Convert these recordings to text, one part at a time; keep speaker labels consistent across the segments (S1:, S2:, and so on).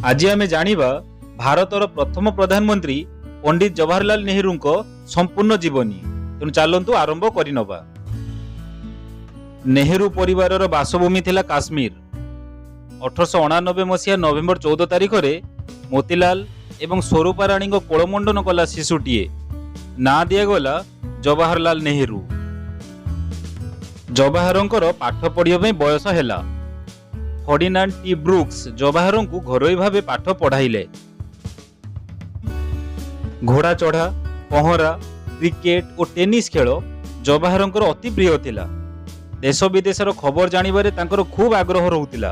S1: ଆଜି ଆମେ ଜାଣିବା ଭାରତର ପ୍ରଥମ ପ୍ରଧାନମନ୍ତ୍ରୀ ପଣ୍ଡିତ ଜବାହରଲାଲ ନେହେରୁଙ୍କ ସମ୍ପୂର୍ଣ୍ଣ ଜୀବନୀ। ତେଣୁ ଚାଲନ୍ତୁ ଆରମ୍ଭ କରିନବା। ନେହେରୁ ପରିବାରର ବାସଭୂମି ଥିଲା କାଶ୍ମୀର। 1889 ମସିହା ନଭେମ୍ବର 14 ତାରିଖରେ ମୋତିଲାଲ ଏବଂ ସ୍ୱରୂପା ରାଣୀଙ୍କ କୋଳମଣ୍ଡନ କଲା ଶିଶୁଟିଏ। ନାଁ ଦିଆଗଲା ଜବାହରଲାଲ ନେହେରୁ। ଜବାହରଙ୍କର ପାଠ ପଢ଼ିବା ପାଇଁ ବୟସ ହେଲା। ଫର୍ଡିନାଣ୍ଡ ଟି ବ୍ରୁକ୍ସ ଜବାହରଙ୍କୁ ଘରୋଇ ଭାବେ ପାଠ ପଢ଼ାଇଲେ। ଘୋଡ଼ା ଚଢ଼ା, ପହଁରା, କ୍ରିକେଟ ଓ ଟେନିସ୍ ଖେଳ ଜବାହରଙ୍କର ଅତି ପ୍ରିୟ ଥିଲା। ଦେଶ ବିଦେଶର ଖବର ଜାଣିବାରେ ତାଙ୍କର ଖୁବ୍ ଆଗ୍ରହ ରହୁଥିଲା।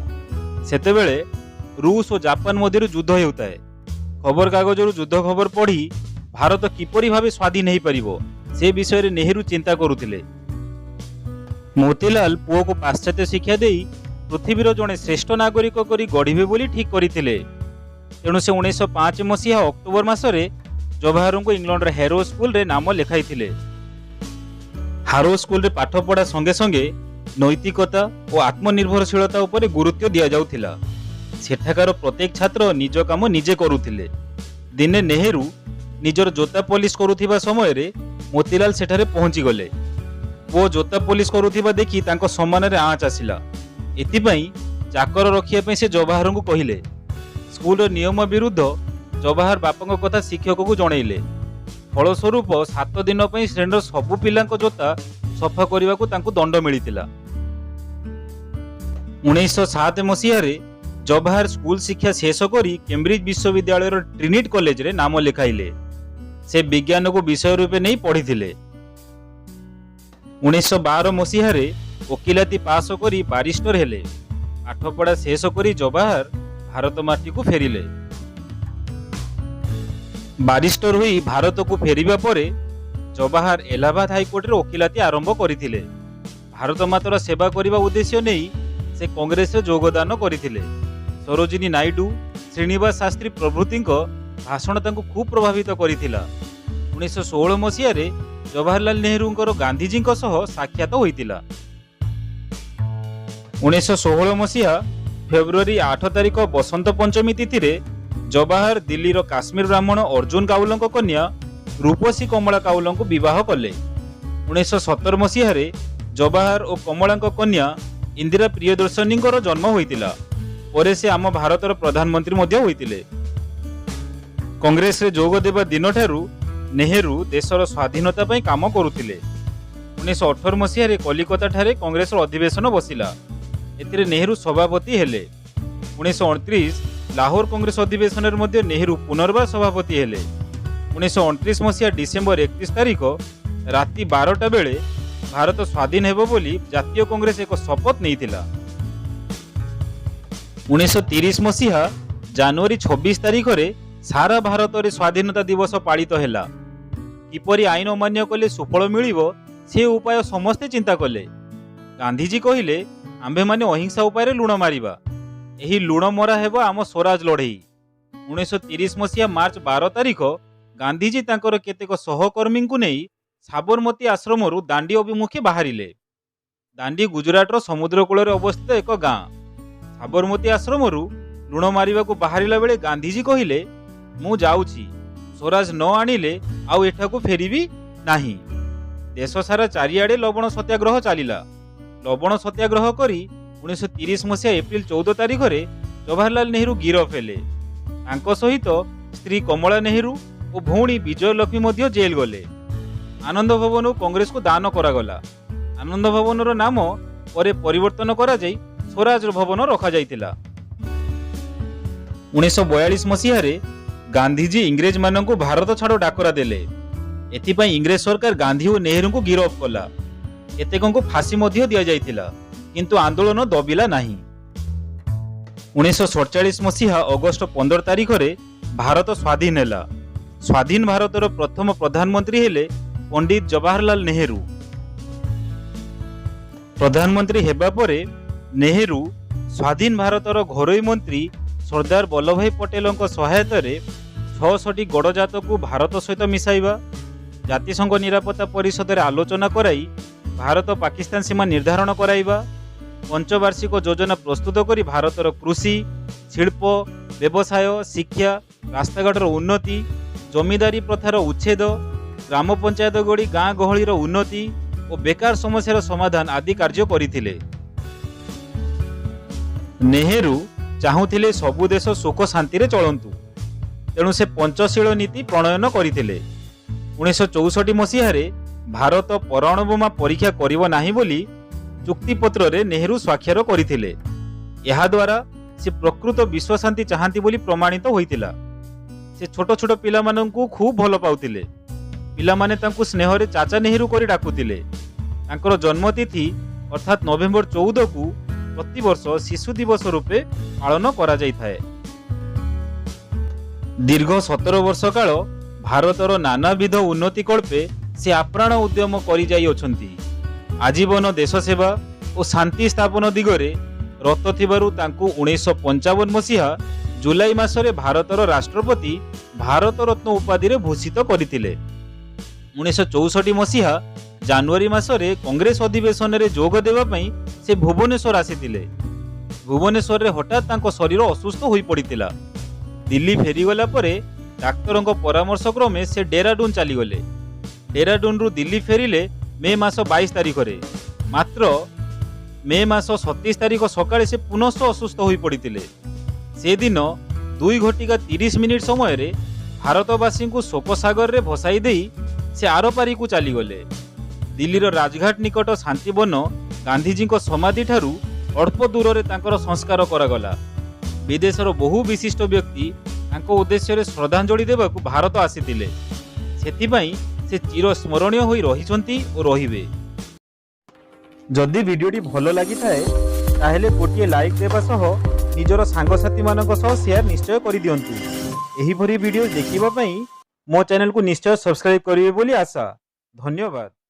S1: ସେତେବେଳେ ରୁଷ ଓ ଜାପାନ ମଧ୍ୟରେ ଯୁଦ୍ଧ ହେଉଥାଏ। ଖବରକାଗଜରୁ ଯୁଦ୍ଧ ଖବର ପଢ଼ି ଭାରତ କିପରି ଭାବେ ସ୍ୱାଧୀନ ହେଇପାରିବ, ସେ ବିଷୟରେ ନେହେରୁ ଚିନ୍ତା କରୁଥିଲେ। ମୋତିଲାଲ ପୁଅକୁ ପାଶ୍ଚାତ୍ୟ ଶିକ୍ଷା ଦେଇ ପୃଥିବୀର ଜଣେ ଶ୍ରେଷ୍ଠ ନାଗରିକ କରି ଗଢ଼ିବେ ବୋଲି ଠିକ୍ କରିଥିଲେ। ତେଣୁ ସେ 1905 ମସିହା ଅକ୍ଟୋବର ମାସରେ ଜବାହରଙ୍କୁ ଇଂଲଣ୍ଡର ହ୍ୟାରୋ ସ୍କୁଲରେ ନାମ ଲେଖାଇଥିଲେ। ହାରୋ ସ୍କୁଲରେ ପାଠ ପଢ଼ା ସଙ୍ଗେ ସଙ୍ଗେ ନୈତିକତା ଓ ଆତ୍ମନିର୍ଭରଶୀଳତା ଉପରେ ଗୁରୁତ୍ୱ ଦିଆଯାଉଥିଲା। ସେଠାକାର ପ୍ରତ୍ୟେକ ଛାତ୍ର ନିଜ କାମ ନିଜେ କରୁଥିଲେ। ଦିନେ ନେହେରୁ ନିଜର ଜୋତା ପଲିସ କରୁଥିବା ସମୟରେ ମୋତିଲାଲ ସେଠାରେ ପହଞ୍ଚିଗଲେ। ପୁଅ ଜୋତା ପଲିସ କରୁଥିବା ଦେଖି ତାଙ୍କ ସମ୍ମାନରେ ଆଞ୍ଚ ଆସିଲା। ଏଥିପାଇଁ ଚାକର ରଖିବା ପାଇଁ ସେ ଜବାହରଙ୍କୁ କହିଲେ। ସ୍କୁଲର ନିୟମ ବିରୁଦ୍ଧ ଜବାହର ବାପାଙ୍କ କଥା ଶିକ୍ଷକକୁ ଜଣେଇଲେ। ଫଳସ୍ୱରୂପ 7 ଦିନ ପାଇଁ ଶ୍ରେଣୀର ସବୁ ପିଲାଙ୍କ ଜୋତା ସଫା କରିବାକୁ ତାଙ୍କୁ ଦଣ୍ଡ ମିଳିଥିଲା। 1907 ମସିହାରେ ଜବାହର ସ୍କୁଲ ଶିକ୍ଷା ଶେଷ କରି କେମ୍ବ୍ରିଜ ବିଶ୍ୱବିଦ୍ୟାଳୟର ଟ୍ରିନିଟି କଲେଜରେ ନାମ ଲେଖାଇଲେ। ସେ ବିଜ୍ଞାନକୁ ବିଷୟ ରୂପେ ନେଇ ପଢ଼ିଥିଲେ। 1912 ମସିହାରେ ଓକିଲାତି ପାସ କରି ବାରିଷ୍ଟର ହେଲେ। ପାଠପଢ଼ା ଶେଷ କରି ଜବାହର ଭାରତ ମାଟିକୁ ଫେରିଲେ। ବାରିଷ୍ଟର ହୋଇ ଭାରତକୁ ଫେରିବା ପରେ ଜବାହର ଏଲାହାବାଦ ହାଇକୋର୍ଟରେ ଓକିଲାତି ଆରମ୍ଭ କରିଥିଲେ। ଭାରତ ମାତାର ସେବା କରିବା ଉଦ୍ଦେଶ୍ୟ ନେଇ ସେ କଂଗ୍ରେସରେ ଯୋଗଦାନ କରିଥିଲେ। ସରୋଜିନୀ ନାଇଡୁ, ଶ୍ରୀନିବାସ ଶାସ୍ତ୍ରୀ ପ୍ରଭୃତିଙ୍କ ଭାଷଣ ତାଙ୍କୁ ଖୁବ୍ ପ୍ରଭାବିତ କରିଥିଲା। 1916 ମସିହାରେ ଜବାହରଲାଲ ନେହେରୁଙ୍କର ଗାନ୍ଧିଜୀଙ୍କ ସହ ସାକ୍ଷାତ ହୋଇଥିଲା। 1916 ମସିହା ଫେବୃଆରୀ 8 ତାରିଖ ବସନ୍ତ ପଞ୍ଚମୀ ତିଥିରେ ଜବାହର ଦିଲ୍ଲୀର କାଶ୍ମୀର ବ୍ରାହ୍ମଣ ଅର୍ଜୁନ କାଉଲଙ୍କ କନ୍ୟା ରୂପସୀ କମଳା କାଉଲଙ୍କୁ ବିବାହ କଲେ। 1917 ମସିହାରେ ଜବାହର ଓ କମଳାଙ୍କ କନ୍ୟା ଇନ୍ଦିରା ପ୍ରିୟଦର୍ଶିନୀଙ୍କର ଜନ୍ମ ହୋଇଥିଲା। ପରେ ସେ ଆମ ଭାରତର ପ୍ରଧାନମନ୍ତ୍ରୀ ମଧ୍ୟ ହୋଇଥିଲେ। କଂଗ୍ରେସରେ ଯୋଗ ଦେବା ଦିନଠାରୁ ନେହେରୁ ଦେଶର ସ୍ୱାଧୀନତା ପାଇଁ କାମ କରୁଥିଲେ। 1918 ମସିହାରେ କଲିକତାଠାରେ କଂଗ୍ରେସର ଅଧିବେଶନ ବସିଲା। ଏଥିରେ ନେହେରୁ ସଭାପତି ହେଲେ। 1929 ଲାହୋର କଂଗ୍ରେସ ଅଧିବେଶନରେ ମଧ୍ୟ ନେହେରୁ ପୁନର୍ବାର ସଭାପତି ହେଲେ। 1929 ମସିହା ଡିସେମ୍ବର 31 ତାରିଖ ରାତି 12ଟା ବେଳେ ଭାରତ ସ୍ୱାଧୀନ ହେବ ବୋଲି ଜାତୀୟ କଂଗ୍ରେସ ଏକ ଶପଥ ନେଇଥିଲା। 1930 ମସିହା ଜାନୁଆରୀ 26 ତାରିଖରେ ସାରା ଭାରତରେ ସ୍ୱାଧୀନତା ଦିବସ ପାଳିତ ହେଲା। କିପରି ଆଇନ ଅମାନ୍ୟ କଲେ ସୁଫଳ ମିଳିବ, ସେ ଉପାୟ ସମସ୍ତେ ଚିନ୍ତା କଲେ। ଗାନ୍ଧିଜୀ କହିଲେ, ଆମ୍ଭେମାନେ ଅହିଂସା ଉପାୟରେ ଲୁଣ ମାରିବା। ଏହି ଲୁଣ ମରା ହେବ ଆମ ସ୍ୱରାଜ ଲଢ଼େଇ। 1930 ମସିହା ମାର୍ଚ୍ଚ 12 ତାରିଖ ଗାନ୍ଧିଜୀ ତାଙ୍କର କେତେକ ସହକର୍ମୀଙ୍କୁ ନେଇ ସାବରମତୀ ଆଶ୍ରମରୁ ଦାଣ୍ଡି ଅଭିମୁଖେ ବାହାରିଲେ। ଦାଣ୍ଡି ଗୁଜୁରାଟର ସମୁଦ୍ର କୂଳରେ ଅବସ୍ଥିତ ଏକ ଗାଁ। ସାବରମତୀ ଆଶ୍ରମରୁ ଲୁଣ ମାରିବାକୁ ବାହାରିଲା ବେଳେ ଗାନ୍ଧିଜୀ କହିଲେ, ମୁଁ ଯାଉଛି, ସ୍ୱରାଜ ନ ଆଣିଲେ ଆଉ ଏଠାକୁ ଫେରିବି ନାହିଁ। ଦେଶ ସାରା ଚାରିଆଡ଼େ ଲବଣ ସତ୍ୟାଗ୍ରହ ଚାଲିଲା। ଲବଣ ସତ୍ୟାଗ୍ରହ କରି 1930 ମସିହା ଏପ୍ରିଲ 14 ତାରିଖରେ ଜବାହରଲାଲ ନେହେରୁ ଗିରଫ ହେଲେ। ତାଙ୍କ ସହିତ ସ୍ତ୍ରୀ କମଳା ନେହେରୁ ଓ ଭଉଣୀ ବିଜୟଲକ୍ଷ୍ମୀ ମଧ୍ୟ ଜେଲ ଗଲେ। ଆନନ୍ଦ ଭବନକୁ କଂଗ୍ରେସକୁ ଦାନ କରାଗଲା। ଆନନ୍ଦ ଭବନର ନାମ ପରେ ପରିବର୍ତ୍ତନ କରାଯାଇ ସ୍ୱରାଜ ଭବନ ରଖାଯାଇଥିଲା। 1942 ମସିହାରେ ଗାନ୍ଧିଜୀ ଇଂରେଜମାନଙ୍କୁ ଭାରତ ଛାଡ଼ ଡାକରା ଦେଲେ। ଏଥିପାଇଁ ଇଂରେଜ ସରକାର ଗାନ୍ଧୀ ଓ ନେହେରୁଙ୍କୁ ଗିରଫ କଲା। କେତେକଙ୍କୁ ଫାଶୀ ମଧ୍ୟ ଦିଆଯାଇଥିଲା, କିନ୍ତୁ ଆନ୍ଦୋଳନ ଦବିଲା ନାହିଁ। 1947 ମସିହା ଅଗଷ୍ଟ 15 ତାରିଖରେ ଭାରତ ସ୍ୱାଧୀନ ହେଲା। ସ୍ୱାଧୀନ ଭାରତର ପ୍ରଥମ ପ୍ରଧାନମନ୍ତ୍ରୀ ହେଲେ ପଣ୍ଡିତ ଜବାହରଲାଲ ନେହେରୁ। ପ୍ରଧାନମନ୍ତ୍ରୀ ହେବା ପରେ ନେହେରୁ ସ୍ୱାଧୀନ ଭାରତର ଘରୋଇ ମନ୍ତ୍ରୀ ସର୍ଦ୍ଦାର ବଲ୍ଲଭଭାଇ ପଟେଲଙ୍କ ସହାୟତାରେ 66 ଗଡ଼ଜାତକୁ ଭାରତ ସହିତ ମିଶାଇବା, ଜାତିସଂଘ ନିରାପତ୍ତା ପରିଷଦରେ ଆଲୋଚନା କରାଇ ଭାରତ ପାକିସ୍ତାନ ସୀମା ନିର୍ଦ୍ଧାରଣ କରାଇବା, ପଞ୍ଚବାର୍ଷିକ ଯୋଜନା ପ୍ରସ୍ତୁତ କରି ଭାରତର କୃଷି, ଶିଳ୍ପ, ବ୍ୟବସାୟ, ଶିକ୍ଷା, ରାସ୍ତାଘାଟର ଉନ୍ନତି, ଜମିଦାରୀ ପ୍ରଥାର ଉଚ୍ଛେଦ, ଗ୍ରାମ ପଞ୍ଚାୟତ ଗଢ଼ି ଗାଁ ଗହଳିର ଉନ୍ନତି ଓ ବେକାର ସମସ୍ୟାର ସମାଧାନ ଆଦି କାର୍ଯ୍ୟ କରିଥିଲେ। ନେହେରୁ ଚାହୁଁଥିଲେ ସବୁ ଦେଶ ସୁଖ ଶାନ୍ତିରେ ଚଳନ୍ତୁ। ତେଣୁ ସେ ପଞ୍ଚଶୀଳ ନୀତି ପ୍ରଣୟନ କରିଥିଲେ। 1964 ମସିହାରେ ଭାରତ ପରମାଣୁ ବୋମା ପରୀକ୍ଷା କରିବ ନାହିଁ ବୋଲି ଚୁକ୍ତିପତ୍ରରେ ନେହେରୁ ସ୍ୱାକ୍ଷର କରିଥିଲେ। ଏହାଦ୍ୱାରା ସେ ପ୍ରକୃତ ବିଶ୍ୱଶାନ୍ତି ଚାହାନ୍ତି ବୋଲି ପ୍ରମାଣିତ ହୋଇଥିଲା। ସେ ଛୋଟ ଛୋଟ ପିଲାମାନଙ୍କୁ ଖୁବ୍ ଭଲ ପାଉଥିଲେ। ପିଲାମାନେ ତାଙ୍କୁ ସ୍ନେହରେ ଚାଚା ନେହେରୁ କରି ଡାକୁଥିଲେ। ତାଙ୍କର ଜନ୍ମତିଥି ଅର୍ଥାତ୍ ନଭେମ୍ବର 14କୁ ପ୍ରତିବର୍ଷ ଶିଶୁ ଦିବସ ରୂପେ ପାଳନ କରାଯାଇଥାଏ। ଦୀର୍ଘ 17 ବର୍ଷ କାଳ ଭାରତର ନାନାବିଧ ଉନ୍ନତି କଳ୍ପେ ସେ ଆପ୍ରାଣ ଉଦ୍ୟମ କରିଯାଇଅଛନ୍ତି। ଆଜୀବନ ଦେଶସେବା ଓ ଶାନ୍ତି ସ୍ଥାପନ ଦିଗରେ ରତ ଥିବାରୁ ତାଙ୍କୁ 1955 ମସିହା ଜୁଲାଇ ମାସରେ ଭାରତର ରାଷ୍ଟ୍ରପତି ଭାରତରତ୍ନ ଉପାଧିରେ ଭୂଷିତ କରିଥିଲେ। 1964 ମସିହା ଜାନୁଆରୀ ମାସରେ କଂଗ୍ରେସ ଅଧିବେଶନରେ ଯୋଗ ଦେବା ପାଇଁ ସେ ଭୁବନେଶ୍ୱର ଆସିଥିଲେ। ଭୁବନେଶ୍ୱରରେ ହଠାତ୍ ତାଙ୍କ ଶରୀର ଅସୁସ୍ଥ ହୋଇପଡ଼ିଥିଲା। ଦିଲ୍ଲୀ ଫେରିଗଲା ପରେ ଡାକ୍ତରଙ୍କ ପରାମର୍ଶ କ୍ରମେ ସେ ଡେରାଡୁନ ଚାଲିଗଲେ। ଡେରାଡୁନରୁ ଦିଲ୍ଲୀ ଫେରିଲେ ମେ ମାସ 22 ତାରିଖରେ। ମାତ୍ର ମେ ମାସ 27 ତାରିଖ ସକାଳେ ସେ ପୁନଶ୍ଚ ଅସୁସ୍ଥ ହୋଇପଡ଼ିଥିଲେ। ସେଦିନ 2 ଘଟିକା 30 ମିନିଟ୍ ସମୟରେ ଭାରତବାସୀଙ୍କୁ ଶୋକସାଗରରେ ଭସାଇ ଦେଇ ସେ ଆରପାରିକୁ ଚାଲିଗଲେ। ଦିଲ୍ଲୀର ରାଜଘାଟ ନିକଟ ଶାନ୍ତିବନ ଗାନ୍ଧିଜୀଙ୍କ ସମାଧିଠାରୁ ଅଳ୍ପ ଦୂରରେ ତାଙ୍କର ସଂସ୍କାର କରାଗଲା। ବିଦେଶର ବହୁ ବିଶିଷ୍ଟ ବ୍ୟକ୍ତି ତାଙ୍କ ଉଦ୍ଦେଶ୍ୟରେ ଶ୍ରଦ୍ଧାଞ୍ଜଳି ଦେବାକୁ ଭାରତ ଆସିଥିଲେ। ସେଥିପାଇଁ ସେ ଚିରସ୍ମରଣୀୟ ହୋଇ ରହିଛନ୍ତି ଓ ରହିବେ। ଯଦି ଭିଡ଼ିଓଟି ଭଲ ଲାଗିଥାଏ, ତାହେଲେ ଗୋଟିଏ ଲାଇକ୍ ଦେବା ସହ ନିଜର ସାଙ୍ଗସାଥିମାନଙ୍କ ସହ ସେୟାର ନିଶ୍ଚୟ କରିଦିଅନ୍ତୁ। ଏହିପରି ଭିଡ଼ିଓ ଦେଖିବା ପାଇଁ ମୋ ଚ୍ୟାନେଲକୁ ନିଶ୍ଚୟ ସବସ୍କ୍ରାଇବ୍ କରିବେ ବୋଲି ଆଶା। ଧନ୍ୟବାଦ।